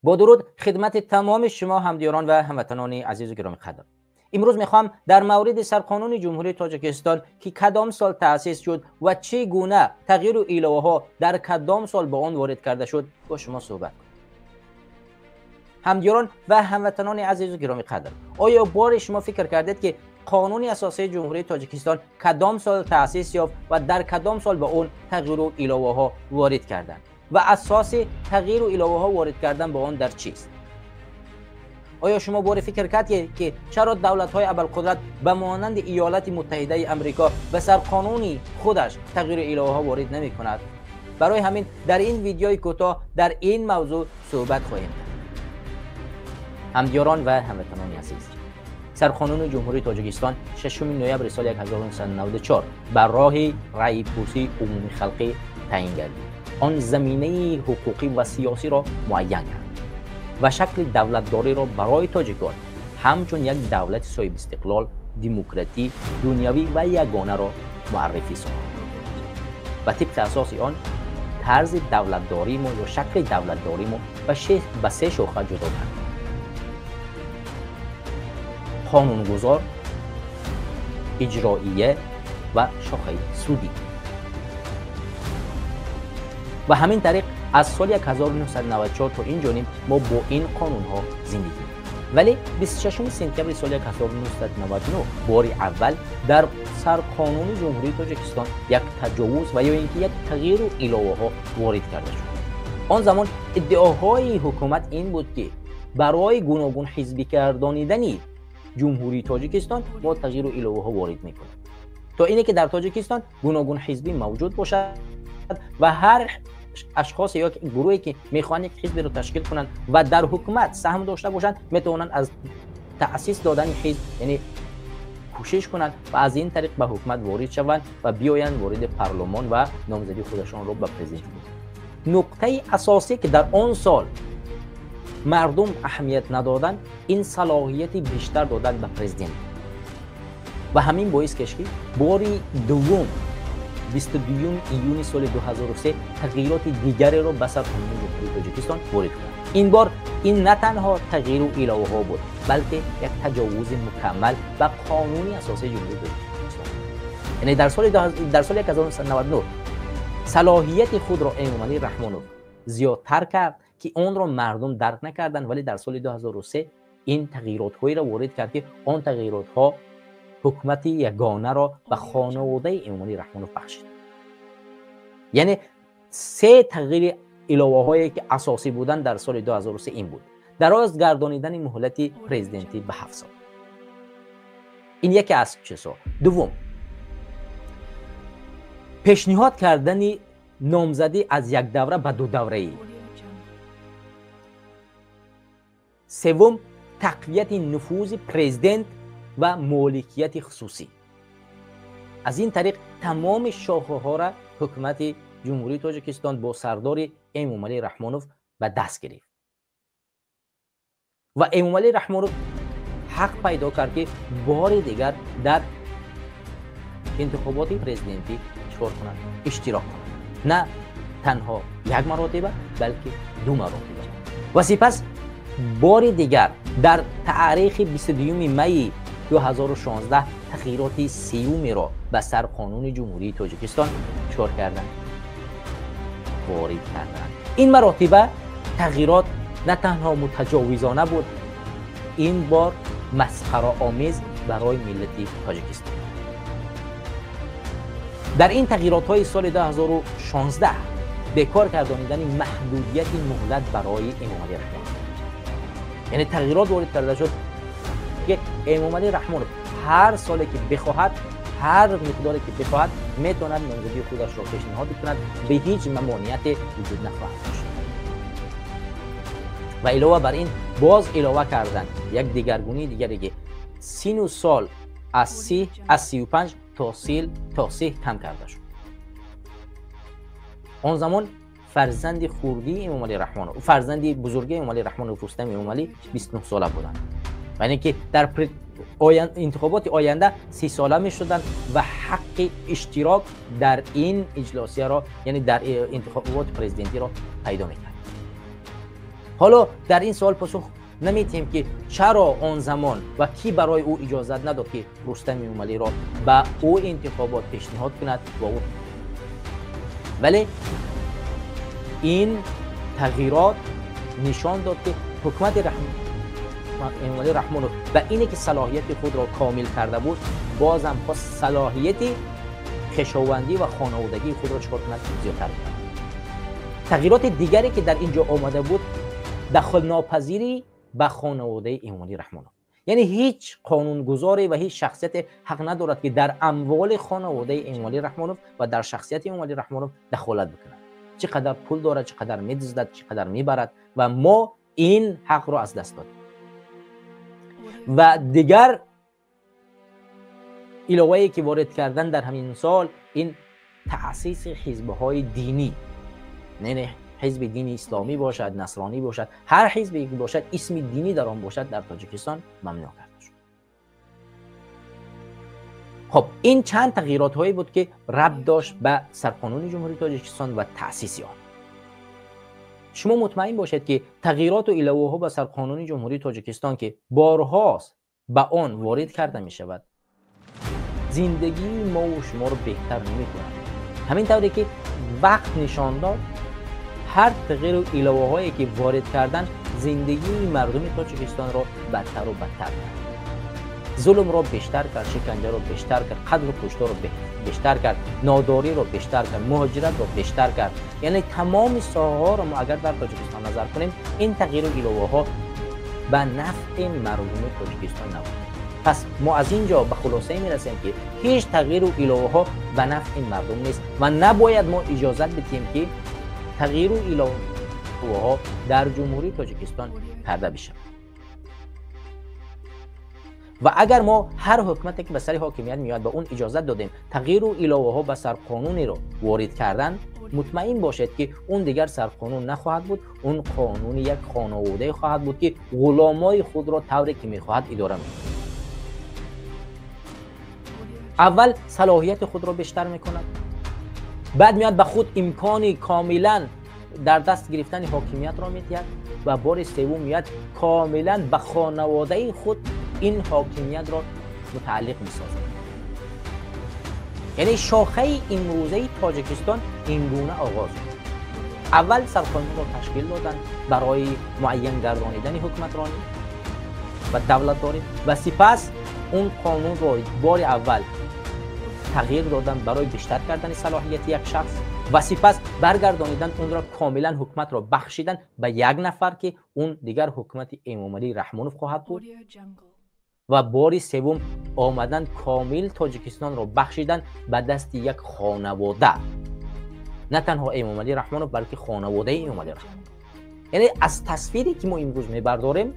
Бо дуруд хидмати тамоми шумо ҳамдиёрон ва ҳамватанони азизу гиромиқадр. Имрӯз мехоҳам дар мавриди сарқонуни Ҷумҳурии Тоҷикистон, ки кадом сол таъсис шуд ва чӣ гуна тағйиру иловаҳо дар кадом сол ба он ворид карда шуд, бо шумо суҳбат кунам. Ҳамдиёрон ва ҳамватанони азизу гиромиқадр, оё боре шумо фикр кардед, ки қонуни асосии Ҷумҳурии Тоҷикистон кадом сол таъсис ёфт ва дар кадом сол ба он тағйиру иловаҳо ворид карданд ва асоси тағйиру иловаҳо ворид кардан ба он дар чист? Оё шумо боре фикр кардед, ки чаро давлатҳои абарқудрат ба монанди Иёлати Муттаҳидаи Амрико ба сарқонуни худаш тағйиру иловаҳо ворид намекунад? Барои ҳамин дар ин видеои кӯтоҳ дар ин мавзӯъ суҳбат хоҳем кард. Ҳамдиёрон ва ҳамватанони азиз, сарқонуни Ҷумҳурии Тоҷикистон 6 ноябри соли 1994 ба роҳи раъйпурсии умумихалқӣ таъин гардид. Он заминаи ҳуқуқӣ ва сиёсиро муайян кард ва шакли давлатдориро барои тоҷикон ҳамчун як давлати соҳибистиқлол, демократӣ, дунявӣ ва ягонаро муаррифӣ сохт. Ва тибқи асоси он тарзи давлатдории мо ё шакли давлатдории мо ба се шоха ҷудо кард: қонунгузор, иҷроия ва шохаи судӣ. Ва ҳамин тариқ аз соли 1994 то ин ҷониб мо бо ин қонунҳо зиндагӣ мекунем. Вале 26 сентябри соли 1999 бори аввал дар сарқонуни Ҷумҳурии Тоҷикистон як таҷовуз ва ё ин ки як тағйиру иловаҳо ворид карда шуд. Он замон иддаоҳои ҳукумат ин буд, ки барои гуногун ҳизбӣ гардонидани Ҷумҳурии Тоҷикистон мо тағйиру иловаҳо ворид мекунем, то ине ки дар Тоҷикистон гуногун ҳизбӣ мавҷуд бошад ва ҳар ашхосе ё гурӯҳе ки мехоҳанд як ҳизберо ташкил кунанд ва дар ҳукумат саҳм дошта бошанд, метавонанд аз таъсис додани ҳизб, яъне кӯшиш кунанд ва аз ин тариқ ба ҳукумат ворид шаванд ва биёянд вориди парлумон ва номзадии худашонро ба президент. Нуқтаи асосӣ, ки дар он сол мардум аҳамият надоданд, ин салоҳияти бештар додан ба президент ва ҳамин боис гашт, ки бори дуввум 22 июни соли 2003 тағйироти дигареро ба сарқонуни Ҷумҳурии Тоҷикистон ворид кунанд. Ин бор ин на танҳо тағйиру иловаҳо буд, балки як таҷовузи мукаммал ба қонуни асосии Ҷумҳурии Тоҷикистон. Яъне дар соли 1999 салоҳияти худро Эмомалӣ Раҳмонов зиёдтар кард, ки онро мардум дарк накарданд, вале дар соли 2003 ин тағйиротҳоеро ворид кард, ки он тағйиротҳо ҳукумати ягонаро ба хонаводаи Эмомалӣ Раҳмонов бахшид. Яъне се тағйири иловаҳое, ки асосӣ буданд дар соли 2003, ин буд: дароз гардонидани муҳлати президентӣ ба 7 сол, ин яке аз чизҳо; дуввум, пешниҳод кардани номзадӣ аз як давра ба дудавраӣ; севум, тақвияти нуфузи президент ва моликияти хусусӣ. Аз ин тариқ тамоми шохаҳоро ҳукумати Ҷумҳурии Тоҷикистон бо сардори Эмомалӣ Раҳмонов ба даст гирифт ва Эмомалӣ Раҳмонов ҳақ пайдо кард, ки бори дигар дар интихоботи президентӣ чикор кунад? Иштирок кунад, на танҳо як маротиба, балки ду маротиба. Ва сипас бори дигар дар таърихи 22 майи 2016 тағйироти сеюмеро ба сарқонуни Ҷумҳурии Тоҷикистон чикор карданд? Ворид карданд. Ин маротиба тағйирот на танҳо мутаҷовизона буд, ин бор масхараомез барои миллати Тоҷикистон. Дар ин тағйиротҳои соли 2016 бекор гардонидани маҳдудияти муҳлат барои Эмомалӣ Раҳмонов, яъне тағйирот ворид карда шуд, ки Эмомалӣ Раҳмонов ҳар соле ки бихоҳад, ҳар миқдоре ки бихоҳад, метавонад номзадии худашро пешниҳод кунад, бе ҳеҷ мамониате вуҷуд нахоҳад дошт. Ва илова бар ин боз илова карданд як дигаргунии дигаре, ки сину сол аз 35 то 30 кам карда шуд. Он замон фарзанди хурдии Эмомалӣ Раҳмонов, фарзанди бузурги Эмомалӣ Раҳмонов, Рустам Эмомалӣ, 29 сола буданд, яъне ки дар интихоботи оянда 30 сола мешуданд ва ҳаққи иштирок дар ин иҷлосияро, яъне дар интихоботи президентиро пайдо мекард. Ҳоло дар ин савол посух намедиҳем ки чаро он замон ва кӣ барои ӯ иҷозат надод ки Рустам Эмомалиро ба ӯ интихобот пешниҳод кунад ва ӯ. Вале ин тағйирот нишон дод ки ҳукумати Эмомалӣ Раҳмонов ба ине ки салоҳияти худро комил карда буд, бозам хост салоҳияти хешовандӣ ва хонаводагии худро чикор кунад? Зиёдтар кунад. Тағйироти дигаре ки дар ин ҷо омада буд, дахлнопазирӣ ба хонаводаи Эмомалӣ Раҳмонов. Яъне ҳеҷ қонунгузоре ва ҳеҷ шахсияте ҳақ надорад ки дар амволи хонаводаи Эмомалӣ Раҳмонов ва дар шахсияти Эмомалӣ Раҳмонов дахолат бикунад. Чӣ қадар пул дорад, чӣ қадар медуздад, чӣ қадар мебарад ва мо ин ҳақро аз даст додем. Ва дигар иловае ки ворид кардан дар ҳамин сол, ин таъсиси ҳизбҳои динӣ, яъне ҳизби дини исломӣ бошад, насронӣ бошад, ҳар ҳизбе ки бошад, исми динӣ дар он бошад, дар Тоҷикистон мамнӯъ карда шуд. Хуб, ин чанд тағйиротҳое буд ки рабт дошт ба сарқонуни Ҷумҳурии Тоҷикистон ва таъсиси он. Шумо мутмаин бошед ки тағйироту иловаҳо ба сарқонуни Ҷумҳурии Тоҷикистон ки борҳост ба он ворид карда мешавад, зиндагии мову шуморо беҳтар намекунад. Ҳамин тавре ки вақт нишон дод, ҳар тағйиру иловаҳое ки ворид кардан зиндагии мардуми Тоҷикистонро бадтару бадтар кард, зулмро бештар кард, шиканҷаро бештар кард, қатлу кушторро бештар кард, нодориро бештар кард, муҳоҷиратро бештар кард. Яъне тамоми соҳаҳоро мо агар дар Тоҷикистон назар кунем, ин тағйиру иловаҳо ба нафъи мардуми Тоҷикистон набуд. Пас мо аз ин ҷо ба хулосае мерасем ки ҳеҷ тағйиру иловаҳо ба нафъи мардум нест ва набояд мо иҷозат бидиҳем ки тағйиру иловаҳо дар Ҷумҳурии Тоҷикистон карда бишавад. Ва агар мо ҳар ҳукумате ки ба сари ҳокимият меояд ба он иҷозат додем тағйиру иловаҳо ба сарқонунеро ворид кардан, мутмаин бошед ки он дигар сарқонун нахоҳад буд, он қонуни як хонаводае хоҳад буд ки ғуломои худро тавре ки мехоҳад идора мекунад. Аввал салоҳияти худро бештар мекунад, баъд меояд ба худ имкони комилан дар даст гирифтани ҳокимиятро медиҳад ва бори севум меояд комилан ба хонаводаи худ ин ҳокимиятро мутааллиқ месозад. Яъне шохаи имрӯзаи Тоҷикистон ин гуна оғоз шуд. Аввал сарқонунро ташкил доданд барои муайян гардонидани ҳукуматронӣ ва давлатдорӣ ва сипас он қонунро бори аввал тағйир доданд барои бештар кардани салоҳияти як шахс ва сипас баргардонидан онро комилан ҳукуматро бахшидан ба як нафар ки он дигар ҳукумати Эмомалӣ Раҳмонов хоҳад буд ва бори севум омадан комил Тоҷикистонро бахшидан ба дасти як хонавода, на танҳо Эмомалӣ Раҳмонов, балки хонаводаи Эмомалӣ Раҳмонов. Яъне аз тасвире ки мо имрӯз мебардорем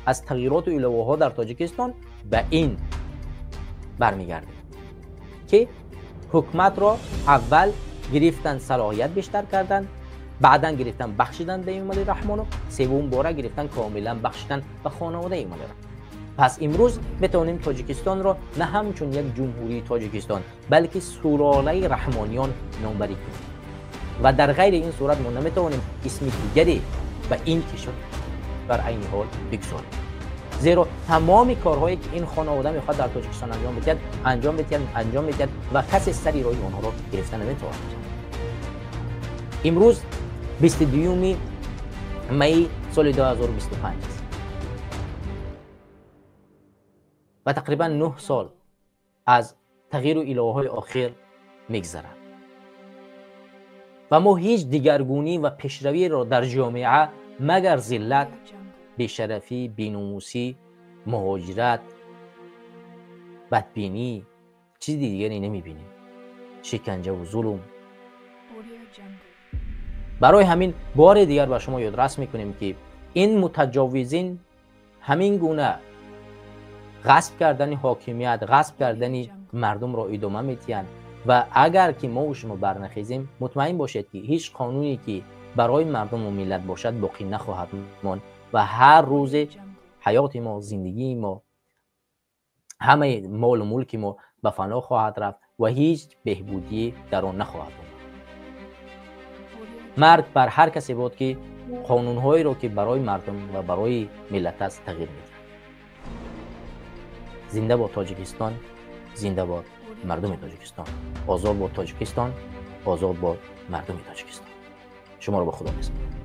аз тағйироту иловаҳо дар Тоҷикистон ба ин бармегардем ки ҳукуматро аввал гирифтан салоҳият бештар кардан, баъдан гирифтан бахшидан ба Эмомалӣ Раҳмонов, севум бора гирифтан комилан бахшидан ба хонаводаи Эмомалӣ Раҳмонов. Пас имрӯз метавонем Тоҷикистонро на ҳамчун як ҷумҳурии Тоҷикистон, балки сулолаи раҳмониён номбарӣ кунем ва дар ғайри ин сурат мо наметавонем исми дигаре ба ин кишвар бар айни ҳол бигзорем. Зеро тамоми корҳое ки ин хонавода мехоҳад дар Тоҷикистон анҷом бидиҳад, анҷом медиҳад, анҷом медиҳад ва касе сари роҳи онҳоро гирифта наметавонад. Имрӯз 22 майи соли 2025 аст ва тақрибан 9 сол аз тағйиру иловаҳои охир мегзарад ва мо ҳеҷ дигаргунӣ ва пешравиро дар ҷомеа магар зиллат, бешарафӣ, беномусӣ, муҳоҷират, бадбинӣ, чизи дигаре намебинем, шиканҷаву зулм. Барои ҳамин бори дигар ба шумо ёдрас мекунем ки ин мутаҷовизин ҳамин гуна ғасб кардани ҳокимият, ғасб кардани мардумро идома медиҳанд ва агар ки мову шумо барнахезем, мутмаин бошед ки ҳеҷ қонуне ки барои мардуму миллат бошад боқӣ нахоҳад монд ва ҳар рӯзе ҳаёти мо, зиндагии мо, ҳамаи молу мулки мо ба фано хоҳад рафт ва ҳеҷ беҳбудие дар он нахоҳад омад. Марг бар ҳар касе бод ки Қонунҳоеро, ки барои мардум ва барои миллат аст, тағйир медиҳад. Зинда бод Тоҷикистон, зинда бод мардуми Тоҷикистон, озод бод Тоҷикистон, озод бод мардуми Тоҷикистон. Шуморо ба Худо месупорам.